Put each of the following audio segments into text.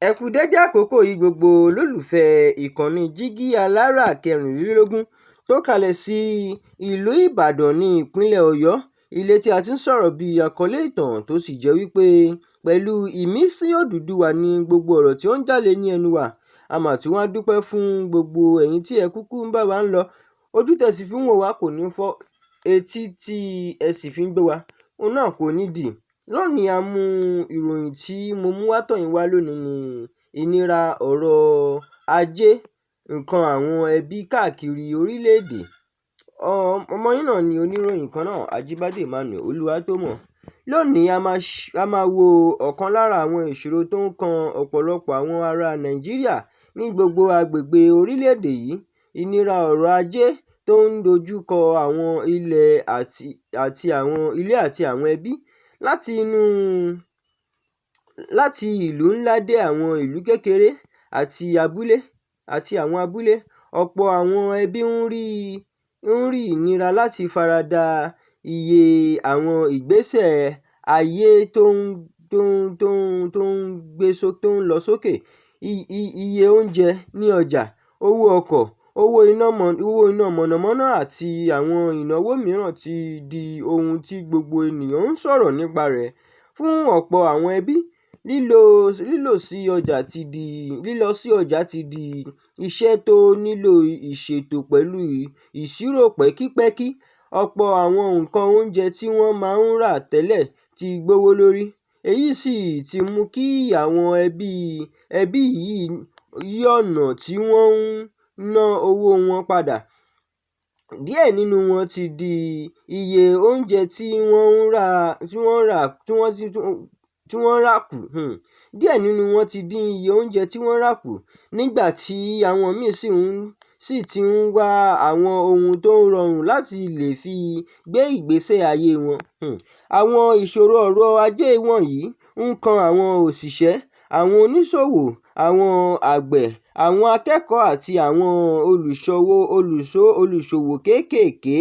Ẹ kú dédé àkókò yìí, gbogbo olólùfẹ́ ìkànnì Jígí Alára 24 tó kalẹ̀ sí ìlú Ìbàdàn ní ìpínlẹ̀ Ọ̀yọ́, ilé tí a ti ń sọ̀rọ̀ bí àkọlé ìtàn, tó sì jẹ́ wípé pẹ̀lú ìmísí Odùduwà ní gbogbo ọ̀rọ̀ tí ó ń jáde ní ẹnu wa. A mà tún wá dúpẹ́ fún gbogbo ẹ̀yin tí ẹ kúkú ń bá wa ń lọ. Ojú tẹ́ sì fi ń wò wá kò ní fọ́, etí tí ẹ sì fi ń gbọ́ wa, òun náà kò ní dì. Lónìí, a mú ìròyìn tí mo mú wá tọ̀ yín wá lónìí ní ìnira ọrọ̀ ajé nǹkan àwọn ẹbí káàkiri orílẹ̀-èdè. Ọmọ yín náà ni oníròyìn kan náà, Ajíbádé Emmanuel Olúwatómọ̀. Lónìí, a máa wo ọ̀kan lára àwọn ìṣòro tó ń kan ọ̀pọ̀lọpọ̀ àwọn ará Nàìjíríà ní gbogbo agbègbè orílẹ̀-èdè yìí: ìnira ọrọ̀ ajé tó ń dojú kọ àwọn ilé àti àwọn ẹbí. Láti ìlú ńlá dé àwọn ìlú kékeré àti àwọn abúlé, ọ̀pọ̀ àwọn ẹbí ń rí ìnira láti faradà iye àwọn ìgbésẹ̀ ayé tó ń tó ń tó ń tó ń gbé tó ń lọ sókè. Iye oúnjẹ ní ọjà, owó ọkọ̀, owó iná mọ̀nàmọ́ná àti àwọn ìnáwó mìíràn ti di ohun tí gbogbo ènìyàn ń sọ̀rọ̀ nípa rẹ̀. Fún ọ̀pọ̀ àwọn ẹbí, lílọ sí ọjà ti di iṣẹ́ tó nílò ìṣètò pẹ̀lú ìṣirò pẹ́kípẹ́kí. Ọ̀pọ̀ àwọn nǹkan oúnjẹ tí wọ́n máa ń rà tẹ́lẹ̀ ti gbówó lórí, èyí sì ti mú kí àwọn ẹbí yí ọ̀nà tí wọ́n ń ná owó wọn padà. Díẹ̀ nínú wọn ti dín iye oúnjẹ tí wọ́n ń rà tí wọ́n rà tí wọ́n ti tí wọ́n rà kù. Díẹ̀ nínú wọn ti dín iye oúnjẹ tí wọ́n rà kù, nígbà tí àwọn míì sì ti ń wá àwọn ohun tó rọrùn láti lè fi gbé ìgbésẹ̀ ayé wọn. Àwọn ìṣòro ọrọ̀ ajé wọ̀nyí ń kan àwọn òṣìṣẹ́, àwọn oníṣòwò, àwọn àgbẹ̀, àwọn akẹ́kọ̀ọ́ àti àwọn olùṣòwò kéékèèké.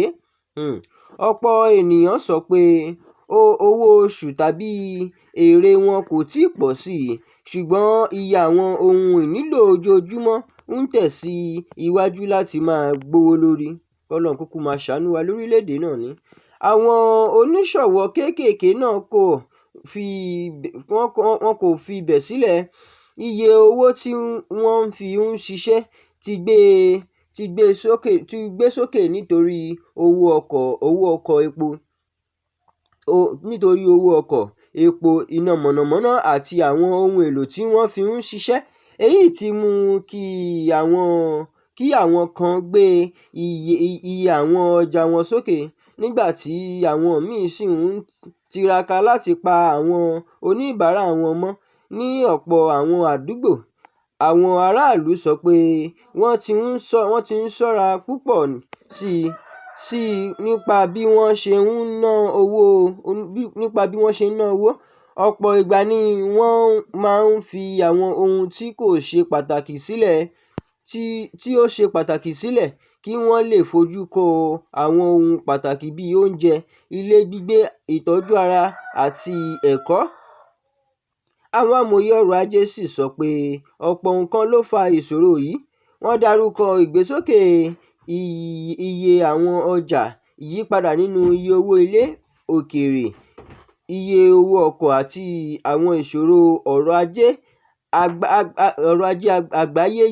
Ọ̀pọ̀ ènìyàn sọ pé owó oṣù tàbí èrè wọn kò tíì pọ̀ sí i, ṣùgbọ́n iye àwọn ohun ìnílò ojoojúmọ́ ń tẹ̀ sí iwájú láti máa gbówó lórí. K'Ọlọ́run kúkú máa ṣàánú wa lórílẹ̀-èdè náà ni. Àwọn oníṣòwò kéékèèké náà kò fi wọ́n wọn kò fi bẹ̀ sílẹ̀. Iye owó tí wọ́n fi ń ṣiṣẹ́ ti gbé sókè nítorí owó ọkọ̀, epo, iná mọ̀nàmọ́ná àti àwọn ohun èlò tí wọ́n fi ń ṣiṣẹ́. Èyí ti mú kí àwọn kan gbé iye àwọn ọjà wọn sókè, nígbà tí àwọn míì sì ń tiraka láti pa àwọn oníbàárà wọn mọ́. Ní ọ̀pọ̀ àwọn àdúgbò, àwọn aráàlú sọ pé wọ́n ti ń ṣọ́ra púpọ̀ sí i nípa bí wọ́n ṣe ń ná owó. Ọ̀pọ̀ ìgbà ni wọ́n máa ń fi àwọn ohun tí kò ṣe pàtàkì sílẹ̀ tí tí ó ṣe pàtàkì sílẹ̀ kí wọ́n lè fojú kó àwọn ohun pàtàkì bíi oúnjẹ, ilé gbígbé, ìtọ́jú ara àti ẹ̀kọ́. Àwọn amòye ọrọ̀ ajé sì sọ pé ọ̀pọ̀ nǹkan ló fa ìṣòro yìí. Wọ́n dárúkọ ìgbésókè iye àwọn ọjà, ìyípadà nínú iye owó ilẹ̀ òkèèrè, iye owó ọkọ̀ àti àwọn ìṣòro ọrọ̀ ajé àgbáyé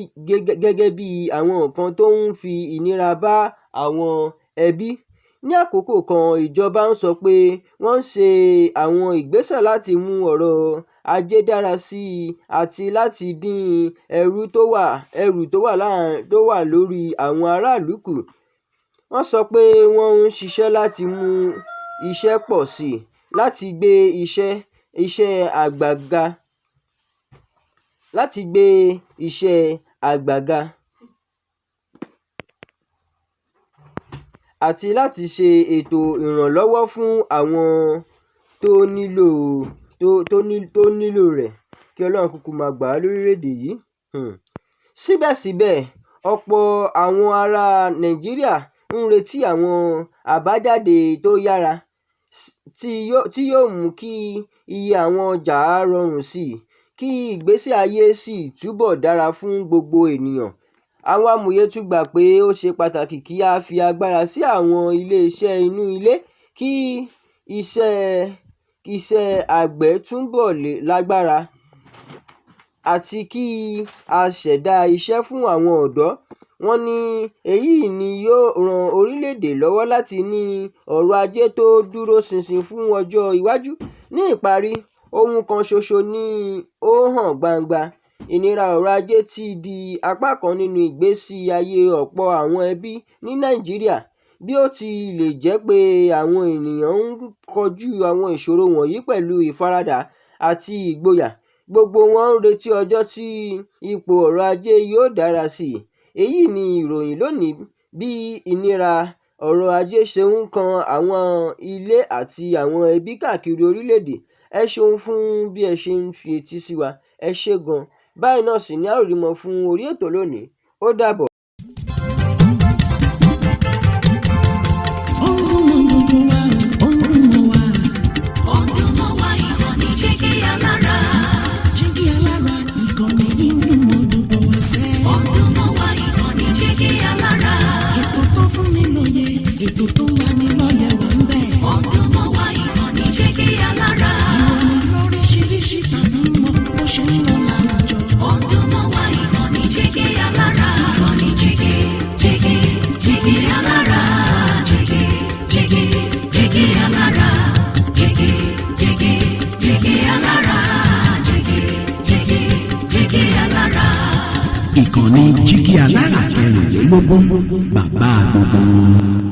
gẹ́gẹ́ bí àwọn nǹkan tó ń fi ìnira bá àwọn ẹbí. Ní àkókò kan, ìjọba ń sọ pé wọ́n ń ṣe àwọn ìgbésẹ̀ láti mú ọrọ̀ ajé dára sí i àti láti dín ẹrù tó wà lórí àwọn aráàlú kù. Wọ́n sọ pé wọ́n ń ṣiṣẹ́ láti mú iṣẹ́ pọ̀ sí i, láti gbé iṣẹ́ àgbà ga àti láti ṣe ètò ìrànlọ́wọ́ fún àwọn tó nílò tó tó ní tó nílò rẹ̀. Kí Ọlọ́run kúkú máa gbà wá lórílẹ̀-èdè yìí. Síbẹ̀síbẹ̀, ọ̀pọ̀ àwọn ará Nàìjíríà ń retí àwọn àbájáde tó yára tí yóò mú kí iye àwọn ọjà rọrùn sí i, kí ìgbésí ayé sì túbọ̀ dára fún gbogbo ènìyàn. Àwọn amòye tún gbà pé ó ṣe pàtàkì kí á fi agbára sí àwọn ilé-iṣẹ́ inú ilé, kí iṣẹ́ àgbẹ̀ túbọ̀ lágbára, àti kí á ṣẹ̀dá iṣẹ́ fún àwọn ọ̀dọ́. Wọ́n ní èyí ni yóò ran orílẹ̀-èdè lọ́wọ́ láti ní ọrọ̀ ajé tó dúró ṣinṣin fún ọjọ́ iwájú. Ní ìparí, ohun kan ṣoṣo ni ó hàn gbangba: ìnira ọrọ̀ ajé ti di apá kan nínú ìgbésí ayé ọ̀pọ̀ àwọn ẹbí ní Nàìjíríà. Bí ó tilẹ̀ jẹ́ pé àwọn ènìyàn ń kojú àwọn ìṣòro wọ̀nyí pẹ̀lú ìfaradà àti ìgboyà, gbogbo wọn ń retí ọjọ́ tí ipò ọrọ̀ ajé yóò dára sí i. Èyí ni ìròyìn lónìí: bí ìnira ọrọ̀ ajé ṣe ń kan àwọn ilé àti àwọn ẹbí káàkiri orílẹ̀-èdè. Ẹ ṣeun fún bí ẹ ṣe ń fi etí sí wa. Ẹ ṣé gan. Báyìí náà sì ni a ó rí mọ́ fún orí ètò lónìí. Ó dàbọ̀. Ó ń dùn mọ́ gbogbo wa, ó ń dùn mọ́ wa. Ó ń dùn mọ́ wa, ìkànnì Jígí Alára. Jígí Alára, ìkànnì yìí ń dùn mọ́ gbogbo wa sẹ́. Ó ń dùn mọ́ wa, ìkànnì Jígí Alára. Ètò tó fún ni lóye, ètò tó ń lani lọ́yẹ̀ wà ń bẹ̀. Ó ń dùn mọ́ wa, ìkànnì Jígí Alára. Ìròyìn lóríṣiríṣi tàbí mọ bó ṣe ń lọ láwùjọ. Ó ń dùn mọ́ wa, ìkànnì Jígí Alára. Ìkànnì Jígí, Jígí, Jígí Alára. Jígí, Jígí, Jígí Alára. Jígí, Jígí, Jígí Alára. Jígí, Jígí, Jígí Alára. Ìkànnì Jígí Alára 24, bàbá gbogbo wọn.